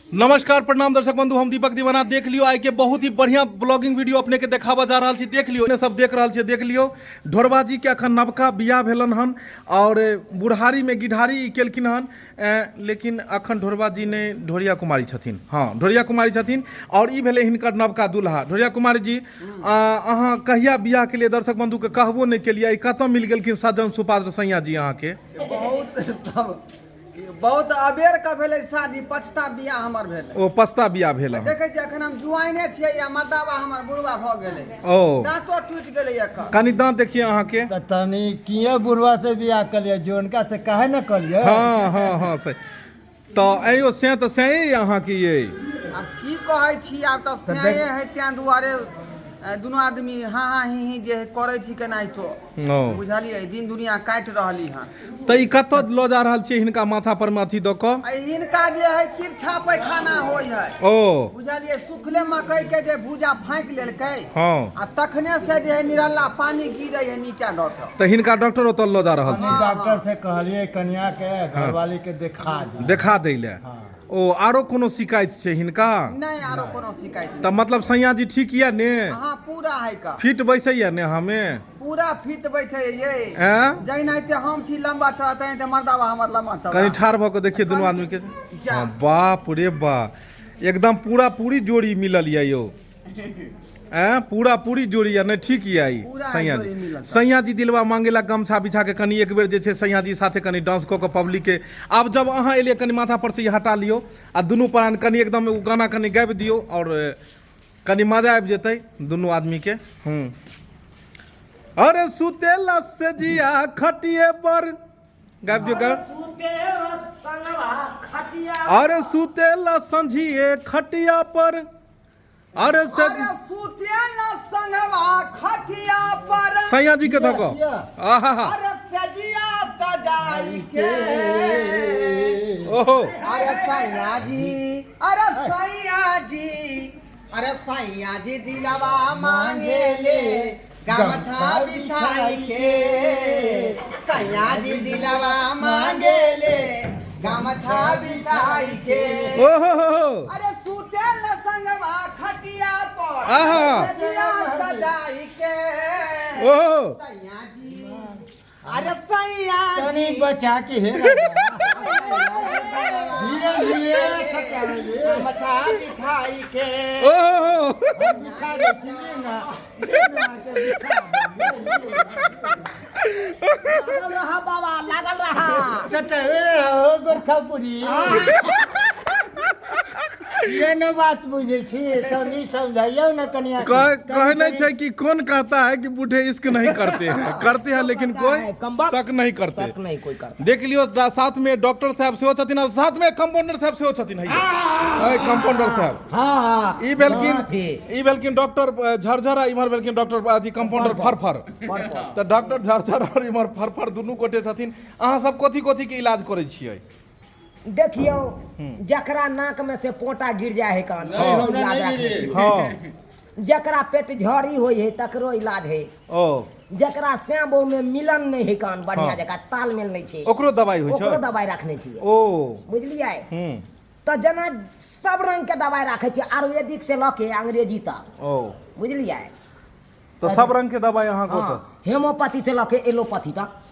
नमस्कार प्रणाम दर्शक बंधु, हम दीपक दीवाना। देख लियो आइ के बहुत ही बढ़िया ब्लॉगिंग वीडियो अपने के देखाबऽ जा रहल छी। देख लियो, सब देख रहल छी। देख लियो ढोरबा जी के अखन नवका बियाह भेलन हन और बुढ़ारी में गिढ़ारी केलखिन हन, लेकिन अखन ढोरबा जी ने ढोरिया कुमारी छथिन। हाँ, ढोरिया कुमारी छथिन और ई भेलै हिनकर नवका दुल्हा। ढोरिया कुमारी जी, अहाँ कहिया बियाह के लिए दर्शक बंधु के कहबो नहीं केलियै, ई कतऽ मिल गेलखिन सज्जन सुपात्र सैया जी अहाँके? बहुत सब बहुत अबेर के भेलै शादी, पछता बियाह हमर भेलै। ओ पछता बियाह भेल हन। देखै छियै अखन हम जुआइने छियै या मर्दाबा हमर बुढ़वा भऽ गेलै। ओ दाँतो टूटि गेलै एकर। कनि दाँत देखिए अहाँके। तऽ तनी किए बुढ़वा से बियाह कलियै, जुअनका से काहे ने कलियै? हाँ हाँ हाँ सही। तऽ अयो से तऽ सही अहाँके ये। आब की कहै छी, आब तऽ सएह है, तें दुआरे दुनू आदमी हाँ हाँ ही ही जे है करै छी केनाहितो। ओ बुझलियै, दिन दुनिया काटि रहली हन। तऽ ई कतऽ लऽ जा रहल छियै हिनका माथा पर मे अथी दऽ कऽ? आ हिनका जे है तिरछा पैखाना होइ है। ओ बुझलियै, सुखले मकई के जे भूजा फाँकि लेलकै। हँ। आ तखने से जे है निरल्ला पानी गिरै है नीचा दऽ कऽ। तऽ हिनका डॉक्टर ओतऽ लऽ जा रहल छी? डॉक्टर से कहलियै कनिया के घरवाली के देखा दी। देखा दै लए। ओ आरो कोनो शिकायत छै हिनका? नहि, आरो कोनो शिकायत तऽ मतलब सैया जी ठीक यऽ ने? हाँ, पूरा है का फिट बैसैया ने? हमे पूरा फिट बैठे ये। ऐं? जहिनाहिते हम छी लम्बा चौड़ा तहिनाहिते मर्दाबा हमर लम्बा चौड़ा। कनि ठाढ़ भऽ कऽ देखिए दुनू आदमी के। जा। हाँ, बाप रे बा, एकदम पूरा पूरी जोड़ी मिलल यऽ यौ। ऐं, पूरा पूरी जोड़ी यऽ। नहि ठीक यऽ ई। पूरा सैया जोड़ी जी मिलल। सैया जी दिलवा मांगेला गमछा बिछा के कनि एक बेर जे छै सैया जी साथे कनि डांस कऽ कऽ पब्लिक के। आब जब अहाँ एलियै कनि माथा पर से ई हटा लियौ आ दुनू प्राण कनि एकदम ओ गाना कनि गाबि दियौ और कनि मजा आबि जेतै दुनू आदमीके। हूँ, अरे सुतेला से जिया खटिए पर गाबि दियौ, गाबि। अरे सुतेला संझिए खटिया पर, अरे से अरे सुतेला संगवा खटिया पर, सैया जी के धको। आहा हा। अरे सजिया सजाई के। ओहो। अरे सैया जी, अरे सैया जी, अरे सैया जी दिलवा मांगे ले गमछा बिछाई के, सैया जी दिलवा मांगे ले गमछा बिछाई के। ओहो हो हो। अरे सुते न संगवा खटिया पर, आहा। सजिया सजाई के। ओहो। सैया जी, अरे सैया तनी जी बचा के हे राजा। धीरे धीरे सटाइए। गमछा बिछाई के। ओहो। बिछा दे छी ना। ना के बिछा लागल रहा बाबा, लागल रहा। सटावे रहो गोरखापुरी। ये न बात बुझै छी, सब नहीं समझाइयो न कनिया के। कह नहीं छै कि कौन कहता है कि बूढ़े इश्क नहीं करते हैं, करते हैं लेकिन कोई कमबख्त। शक नहीं करते। शक नहीं कोई करता। देख लियो, साथ में डॉक्टर साहब सेहो छथिन और साथ में कंपाउंडर साहब सेहो छथिन। है कंपाउंडर साहब। हाँ हाँ। ई भेलखिन, हाँ, थी। ई भेलखिन डॉक्टर झरझर आ इम्हर भेलखिन डॉक्टर अथी कंपाउंडर फरफर। तऽ डॉक्टर झरझर और इम्हर फरफर दुनू गोटे छथिन। अहाँ सब कथी कथी के इलाज करै छियै? देखियौ, जकरा नाक में से पोटा गिर जाए है कान, हमरा इलाज नहि राखने गिरे। छी। हाँ। जकरा पेट झड़ी होइ है तकरो इलाज है। ओ जकरा श्याम में मिलन नहीं है कान बढ़िया हाँ। जगह तालमेल नहीं छै, ओकरो दवाई होइ छै? ओकरो दवाई रखने छियै। ओ बुझलियै? हूँ। तऽ जेना सब रंग के दवाई राखै छियै, आयुर्वेदिक से लऽ के अंग्रेजी तक। ओ बुझलियै? तऽ सब रंग के दवाई अहाँके हाँ, ओतऽ? हेमोपैथी से लऽ के एलोपैथी तक।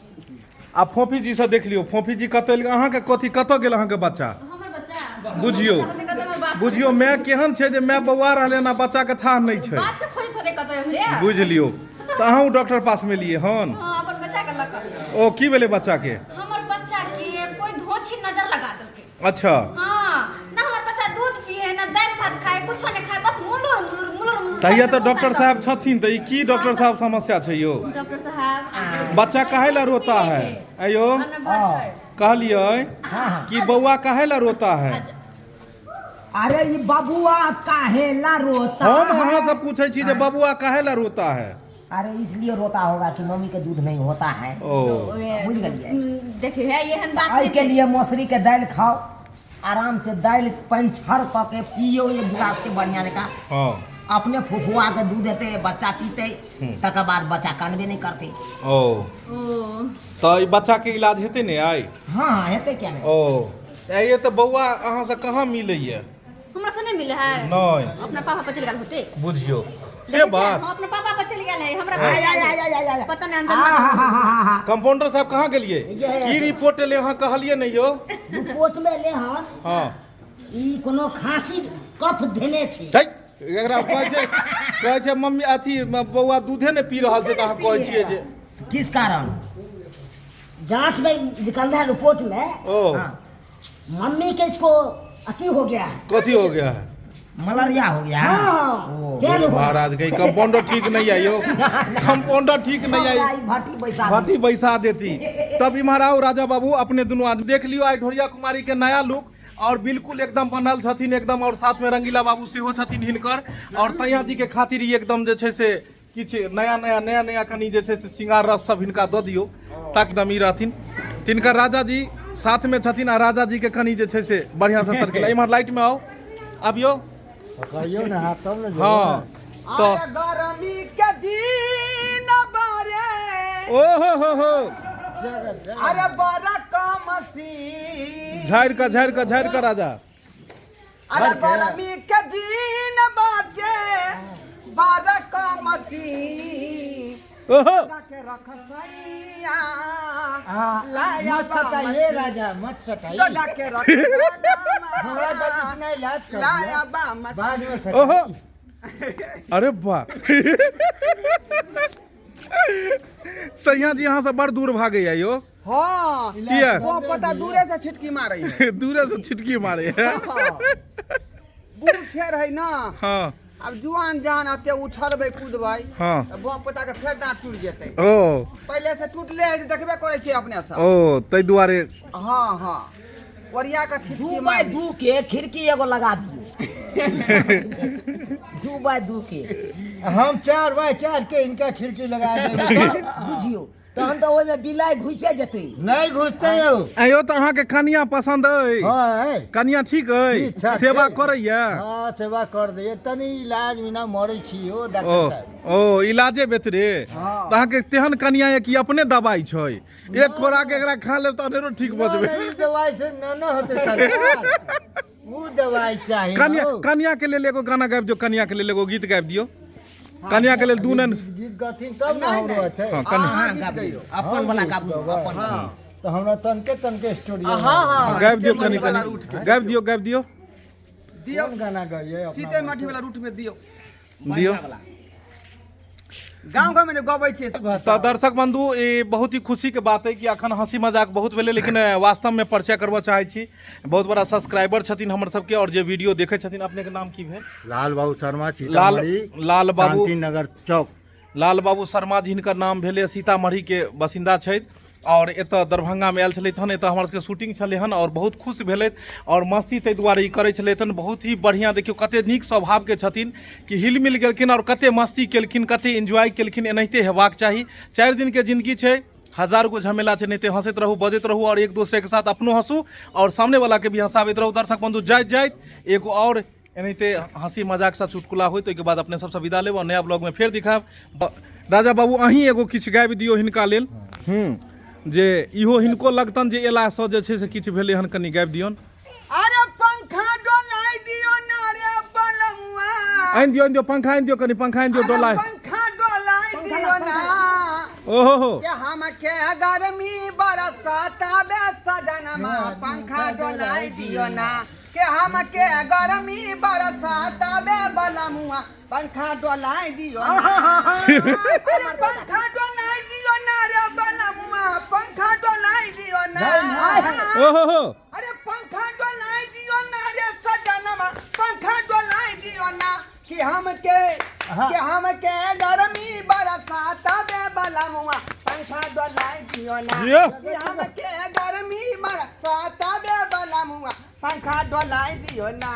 आ फोफी जी से देख लियौ, फोफी जी कतऽ एल? अहाँके कथी कतऽ गेल अहाँके बच्चा? हमर बच्चा बुझियौ। हमर बच्चा हमर बाप। बुझियौ माय केहन छै जे माय बौआ रहलै हन आ बच्चाके थाह नहि छै। बाप के खोजैत होतै कतौ एम्हरे। बुझि लियौ, तऽ अहूँ डॉक्टर पासमे एलियै हन? हाँ, अपन बच्चा के लऽ कऽ। ओ की भेलै बच्चाके? हमर बच्चा के कोई धोछी नजर लगा देलकै। अच्छा। हाँ, ना हमर बच्चा दूध पिए है, ना दालि भात खाए, कुछो नहीं खाए, बस मुलुर मुलुर मुलुर मुलुर। तहिया तऽ डॉक्टर साहब छथिन, तऽ ई की डॉक्टर साहब समस्या छै यौ? डॉक्टर साहब, बच्चा काहे ला रोता है? अयो कहलियै कि बौआ काहे ला रोता है? अरे ई बबुआ काहे ला रोता हम है? अहाँ से पूछै छी जे बबुआ काहे ला रोता है? अरे इसलिए रोता होगा कि मम्मी के दूध नहीं होता है। ओ बुझ गेलियै? देखिए है एहन बात एहि नहि के छै। लिए मौसरी के दालि खाओ, आराम से दालि पानि छर कऽ के पियो एक गिलास के बढ़िया जकाँ। हाँ। अपने फुफुआ के दूध हेतै, बच्चा पीतै, तकर बाद बच्चा कानबे नहि करतै। ओ ओ तऽ ई बच्चा के इलाज हेतै ने आइ? हाँ हाँ, हेतै, किया नहि। ओ ये तऽ बौआ अहाँ से कहाँ मिलैया? नहि मिले है। नहि। अपना पापा पर चलि गेल होते। बुझियो से देखै छियै, बात। हाँ, अपना पापा पर चलि गेल है, हमरा आय आय आय आय आय आय। पता नहि अंदर आ, हा, हा, हा, हा। कंपाउंडर साहब कहाँ गेलिए? ये है। की रिपोर्ट एलै अहाँ कहलिए नहि यौ? रिपोर्ट में ले हन। हाँ। ई कोनो खांसी कफ धेने छै। छै एकरा कहै छै, कहै छै मम्मी अथी बौआ दूधे नहि पी रहल छै, तऽ अहाँ कहै छियै जे किस कारण जांच में निकल है रिपोर्ट में। ओ। हाँ। मम्मी के इसको अथी हो गया है। कथी हो गया है? मलेरिया हो गया है। हाँ, तेल हो गया। महाराज के कंपाउंडर ठीक नहीं आई हो, कंपाउंडर ठीक नहीं आई। हमरा ई भट्टी बैसा दी। भट्टी बैसा देती। तब इम्हर आओ राजा बाबू, अपने दुनू आदमी देख लियो आई ढोरिया कुमारी के नया लुक और बिल्कुल एकदम बनल छथिन एकदम, और साथ में रंगीला बाबू सेहो छथिन हिनकर, और सैया जी के खातिर ई एकदम जे छै से किछु नया नया नया नया कनि जे छै से श्रृंगार रस सब हिनका दऽ दियौ ताकि एकदम ई रहथिन। तिनकर राजा जी साथ में छथिन आ राजा जी के कनि जे छै से बढ़िआँ से तरकेला। इम्हर लाइट में आउ, आबियौ। कहियौ ने, हाथ तब ने जेबै। हाँ, तऽ अरे गरमी के दिन बारे। ओ हो हो हो। जगत जगत। अरे बड़ा कमसी। झाड़ि कऽ झाड़ि कऽ झाड़ि कऽ राजा। अरे गरमी के दिन बाटे बड़ा कमसी। ओहो। के रख सैया। हाँ, लाया मत सताइए राजा, मत सताइए। जोड़ा के रख हमरा बस इतना इलाज कर दिया। लाया बामसी। बाद में सताइए। ओहो, अरे वाह, सैया जी यहाँ से बड़ दूर भागैया यौ। हाँ। किया? वो पता दूरे से छिटकी मारे है। दूरे से छिटकी मारे है। बूढ़ ठेर है ना। हाँ। अब जुआन जहान अते उछलबै कूदबै। हाँ। तऽ बाप पोता के फेर दाँत टूटि जेतै। ओ। पहिले से टूटले है, देखबे करै छियै अपने से। ओ, ताहि दुआरे। हाँ हाँ, ओरिया के छिटकी 2 बाय मारी। 2 के खिड़की एगो लगा दियौ। 2 बाय 2 के। हम 4 बाय 4 के इनका खिड़की लगा देबै। बुझियौ तहन तऽ ओहिमे बिलाइ घुसे जेतै। नहीं घुसते यौ। आयो तऽ अहाँके कनिया पसंद अइ? हाँ, अइ। कनिया ठीक अइ? ठीक ठाक सेवा छै। करैया? हाँ, सेवा कर दैया, तनी इलाज बिना मरै छी यौ ओ डॉक्टर साहब। ओ, इलाजे बेतरे। हाँ। तऽ अहाँके तेहन कनिया यऽ कि अपने दबाइ छै, एक खोराक एकरा खा लेब तऽ अनेरो ठीक भऽ जेबै। नहीं, ई दवाई से न न होते सरकार, ऊ दवाई चाही। कनिया हौ। कनिया के लेल एगो गाना गाबि दियौ, कनिया के लेल एगो गीत गाबि दियौ, कनिया के लेल दू नैन गीत गथिन तब ने नहीं, हमरो नहीं। अथे। हाँ, कनिया। अहाँ गीत गइयौ। अपन वाला गाबू, अपन। हाँ, तऽ हमरा तनके तनके स्टूडियो। हाँ हाँ, गाबि दियौ कनि सीतेमढ़ी वाला कनि। रूट के। गाबि दियौ, गाबि दियौ। दियौ। कोन गाना गाइए अपना? सीतेमढ़ी वाला रूट में दियौ। दियौ। गाँव घर में जे गबै छियै। तऽ दर्शक बंधु, ई बहुत ही खुशी के बात है कि अखन हंसी मजाक बहुत भेलै, लेकिन वास्तव में परिचय करबऽ चाहै छी। बहुत बड़ा सब्सक्राइबर छथिन हमर सबके और जे वीडियो देखै छथिन। अपने के नाम की भेल? लाल बाबू शर्मा, सीतामढ़ी, लाल बाबू। शांति नगर चौक। लाल बाबू शर्मा जी हिनकर नाम भेलै, सीतामढ़ी के बसिन्दा छथि और एतऽ दरभंगामे आयल छलथि हन। एतऽ हमर सबके शूटिंग छलै हन और बहुत खुश भेलथि और मस्ती ताहि दुआरे ई करै छलथि हन। बहुत ही बढ़िआँ, देखियौ कते नीक स्वभावके छथिन कि हिल मिल गेलखिन और कते मस्ती केलखिन, कते एन्जॉय केलखिन। एनाहिते हेबाक चाही। 4 दिन के जिंदगी छै, हजार गो झमेला छै, एनाहिते हँसैत रहू, बजैत रहू और एक दोसरे के साथ अपनो हँसू और सामने वाला के भी हँसाबैत रहू। दर्शक बंधु, जाइत जाइत एगो और एनाहिते हँसी मजाक सँ चुटकुला होइत, ओहिके बाद अपने सबसँ विदा लेब और नया ब्लॉगमे फेर दिखायब। राजा बाबू, अहीं एगो किछु गाबि दियौ हिनका लेल, जे इहो हिनको लगतनि जे एलासँ जे छै से किछु भेलै हन, कनि गाबि दियौन। अरे पंखा डोलाय दियौ ना रे बलमुआ। आनि दियौ, आनि दियौ पंखा, आनि दियौ, कनि पंखा आनि दियौ, डोलाय। पंखा डोलाय दियौ ना। ओहो हो। के हम के गर्मी बरसाता बे सजनमा, पंखा डोलाय दियौ ना। के हम के गर्मी बरसाता बे बलमुआ, पंखा डोलाय दियौ ना। अरे पंखा डोलाय दियौ ना रे बलमुआ, पंखा डोलाय दियौ ना। ओहो हो। अरे पंखा डोलाय दियौ ना रे सजनमा, पंखा डोलाय दियौ ना। कि हम के, कि हम के गर्मी बरसाता बे बलमुआ, पंखा डोलाय दियौ ना। जियो। कि हम के गर्मी बरसाता बे बलमुआ, पंखा डोलाय दियौ ना।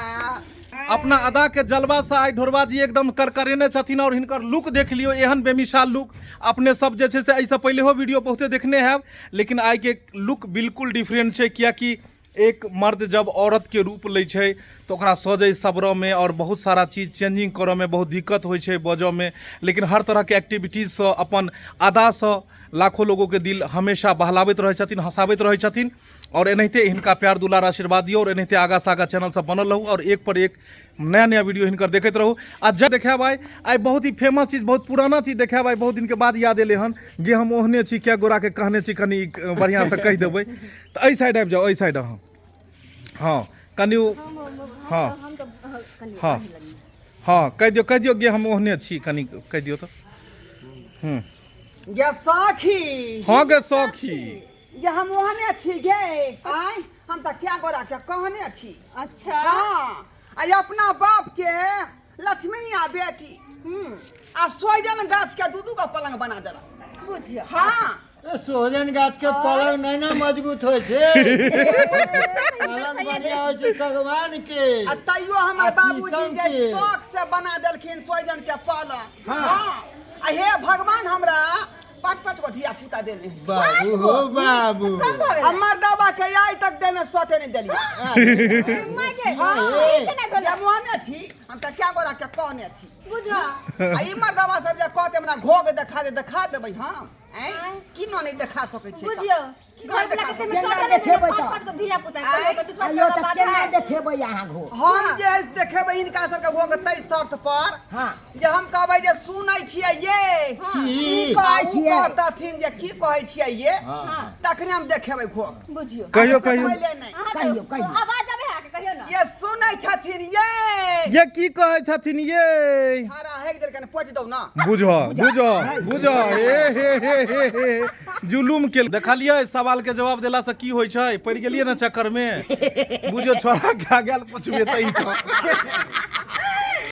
अपना अदा के जलवा से आई ढोरबा जी एकदम करकरेने छथिन और हिनकर लुक देख लियौ, एहन बेमिसाल लुक अपने सब जे छै से एहिसँ पहिलेहो वीडियो बहुते देखने हैब, लेकिन आइ के लुक बिल्कुल डिफरेंट छै। कियाकि एक मर्द जब औरत के रूप लै छै तऽ ओकरा सजै सवरऽमे और बहुत सारा चीज चेंजिंग करऽमे बहुत दिक्कत होइ छै बजऽमे, लेकिन हर तरहके एक्टिविटीजसँ अपन अदासँ लाखों लोगों के दिल हमेशा बहलाबैत रहै छथिन, हंसाबैत रहै छथिन। और एनाहिते हिनका प्यार दुलार आशीर्वाद दियौ और एनाहिते आगाँ से आगाँ चैनल सब बनल रहू और एक पर एक नया नया वीडियो हिनकर देखैत रहू। आ जे देखायब आइ, आइ बहुत ही फेमस चीज, बहुत पुराना चीज देखायब आइ, बहुत दिनके बाद याद एलै हन जे हम ओहने छी, कए गोराके कहने छी कनि बढ़िआँसँ कहि देबै। तऽ एहि साइड आबि जाउ, एहि साइड अहाँ, हँ कनि हँ हँ हँ कहि दियौ, कहि दियौ गे हम ओहने छी, कनि कहि दियौ तऽ। हूँ गे सखी। हँ गे सखी। गे हम ओहने छी गे। आँय हम तऽ क्या गोरा के कहने छी। अच्छा। हाँ आ अपना बाप के लक्ष्मीनिया बेटी आ सोहजन गाछ के दू दू गो पलंग बना देलक। बुझियो। हाँ। ए, सोहजन गाछ के पलंग नहीं ना मजबूत होइ छै। पलंग बढ़िया होइ छै सागवान के। आ तैयो हमर आ बाबूजी शीशम जे के। शौक से बना देलखिन सोहजन के पलंग। हाँ। आ हे भगवान हमरा पाँच पाँच गो धिया पुता देने है। बाबू हो बाबू। कम भऽ गेलै। आ मर्दबा के आइ तक देह में सटे नहीं देलियै। माय के, हाँ। ई केना भेलै? हम ओहने छी, हम तऽ क्या गोरा के कहने छी। बुझ। आ ई मर्दबा सब जे कहते हमरा घोघ देखा दे, देखा देबै हम। ऐं? किनो नहि देखा सकै छियै। बुझियौ। की घर घर देखा वाला के सकै सटल केना नहि देने, देखेबै पाँच तऽ? पाँच गो धिया पुता आँय? कहियो तऽ विश्वास आइयो करऽ तऽ बात केना है। देखेबै अहाँ घो? हम जे अछि देखेबै हिनका सबके भोग ताहि शर्त पर हाँ। जे हम कहबै जे सुनै छियै ये। की? कहै आ ओ छियै? कहतथिन जे की कहै छियै ये, हाँ। तखने हम देखेबै घोघ। बुझियौ। कहियौ, से कहियौ। पहिले नहि। अहाँ तऽ कहियौ, कहियौ। आवाज आबै है अहाँके, कहियौ ने। ये सुनै छथिन ये। ये की कहै छथिन ये? छाड़ा हेक देलकनि, पोछि दौ ना। बुझ बुझ बुझ, हे हे हे हे हे जुलुम के देखलियै। सवाल के जवाब देला से की होइ छै, पड़ि गेलियै ने चक्कर में। बुझियौ छोड़ा के गेल पोछबे तै।